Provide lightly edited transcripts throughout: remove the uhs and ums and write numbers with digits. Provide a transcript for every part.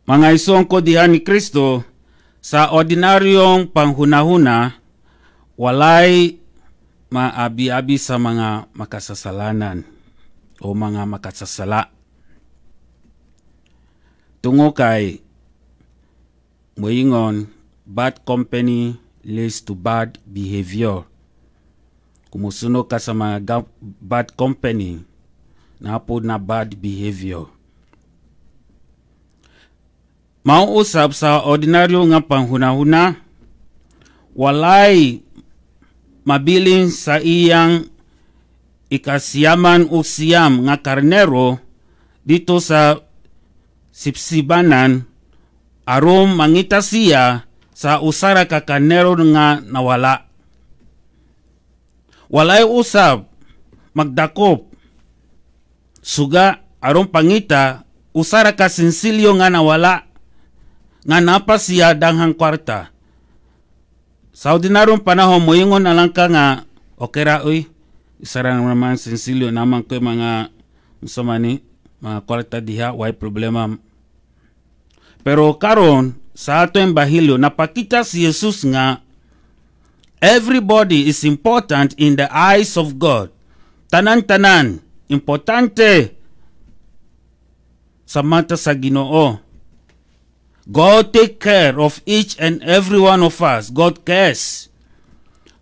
Mga igsoon ko diha ni Kristo, sa ordinaryong panghunahuna, walay maabi-abi sa mga makasasalanan o mga makasasala. Tungo kay moingon, bad company leads to bad behavior. Kung musunod ka sa mga bad company, naa pod na bad behavior. Mao usab sa ordinaryo nga panghunahuna, walay mabilin sa iyang 99 nga karnero didto sa sibsibanan aron mangita siya sa usa ra ka karnero nga nawala. Walay usab magdakop suga aron pangita usa ra ka sinsilyo nga nawala nga naa pa siya daghang kwarta. Sa ordinaryong panahon, moingon na lang ka nga, okay ra uy, isa ra naman sinsilyo naman ko mga unsa man ni, mga kwarta diha, way problema. Pero karon sa ato Ebanghelyo, napakita si Jesus nga everybody is important in the eyes of God. Tanan-tanan importante sa mata sa Ginoo. God take care of each and every one of us. God cares.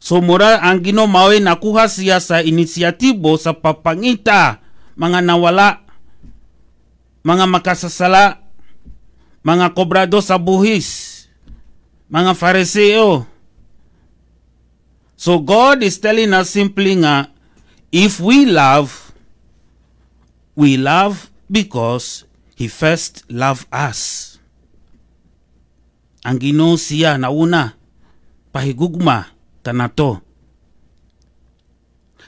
So mura ang Ginoo mao'y nakuha siya sa inisyatibo sa papangita mga nawala, mga makasasala, mga kobrado sa buhis, mga Fariseo. So God is telling us simply nga, if we love because He first loved us. Ang Ginoo siya nauna pahigugma kanato.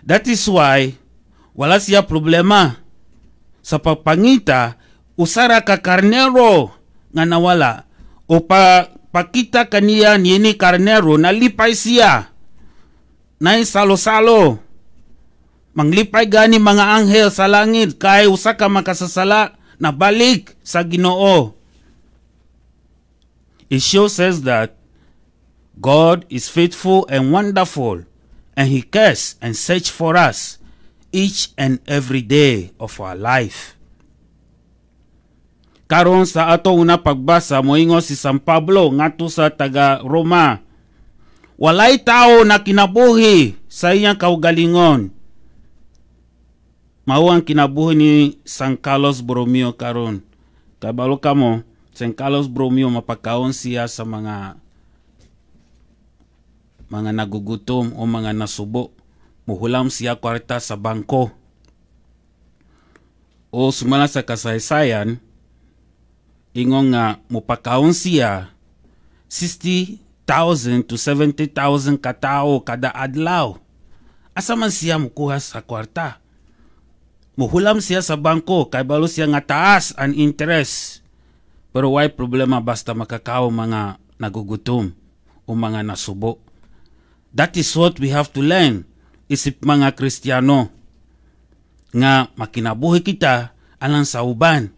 That is why wala siya problema sa pagpangita usa ra ka karnero nga nawala o pa pakita kaniya niini karnero, nalipay siya. Nay salo-salo. Manglipay gani mga anghel sa langit kay usa ka makasasala na balik sa Ginoo. It shows us that God is faithful and wonderful, and He cares and search for us each and every day of our life. Karon sa ato una pagbasa, moingon si San Pablo ngadto sa taga Roma, walay tao na kinabuhi sa iyang kaugalingon. Mao ang kinabuhi ni San Carlos Borromeo karon. Kabalo kamo, San Carlos Borromeo mapakaon siya sa mga nagugutom o mga nasubo. Muhulam siya kwarta sa bangko. O sumala sa kasaysayan, ingon nga mupakaon siya 60,000 to 70,000 katao kada adlaw. Asa man siya mukuha sa kwarta? Muhulam siya sa bangko kay balo siya nga taas ang interest. Pero way problema basta makakaon mga nagugutom o mga nasubo. That is what we have to learn isip mga Kristiyano, nga makinabuhi kita alang sa uban.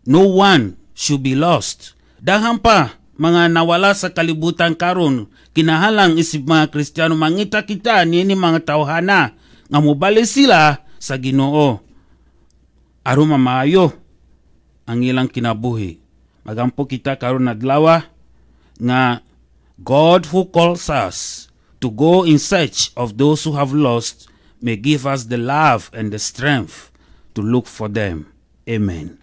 No one should be lost. Daghan pa mga nawala sa kalibutan karon, kinahanglan isip mga Kristiyano mangita kita niini mga tawhana nga mobalik sila sa Ginoo aron mamaayo ang ilang kinabuhi. Magampo kita karon adlaw nga God who calls us to go in search of those who have lost may give us the love and the strength to look for them. Amen.